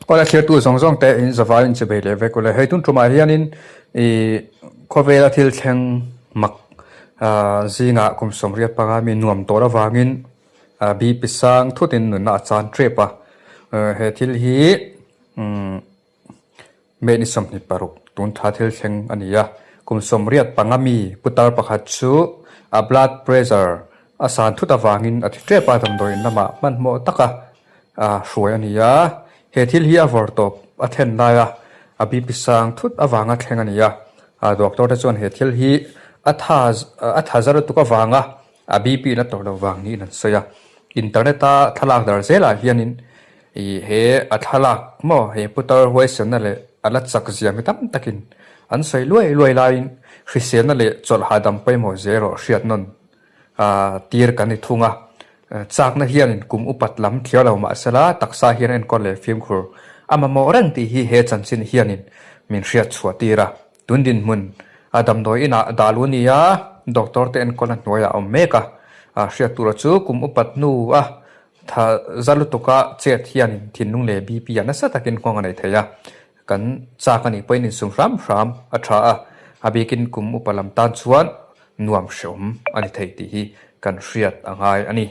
Awle thlir tu zawng zawng te in zavai in chibei leh vek ule. Hei tun tumah hianin i khawvela thil thleng mak zingah kum 85 mi nuam tawh avangin BP sang thutin nunna a chan tep a. He thil hi May ni 26 tun thla thil thleng a ni a. Kum 85 mi putar pakhat chu a blood pressure a san thut avangin a thi tep a, damdawiin lamah hmanhmawh taka hruai a ni a. He thil hi a vawr tawp a thlen laia a BP sang thut avanga thleng a ni a. Doctor te chuan he thil hi a tha a tha zar lutuk avanga a BP in a tawrh loh vang niin an sawi a. Internet a thlalak dar zelah hianin Ih he a thlalak maw he putar huaisenna leh a la chak zia mi tam takin an sawi luai luai laiin hriselna leh chawlh hahdam pawimawh zia erawh hriat nawn tir kan ni thung a. Chakna hianin kum upat lam thliar lo mahsela taksa hian enkawl leh fimkhur a mamawh reng tih hi he chanchin hianin min hriat chhuah tir a. Tun dinhmun a damdawi inah dah lu nia doctor te enkawlna hnuaiah a awm mek a, hriat tura chu kum upat hnu a Tha za lutuka chet hianin thinlung leh BP ah nasa takin nghawng a nei thei a, kan chak a nih pawhin insum hram hram a tha a, a bikin kum upa lam tan chuan nuam hreawm a ni thei tih hi kan hriat a ngai a ni.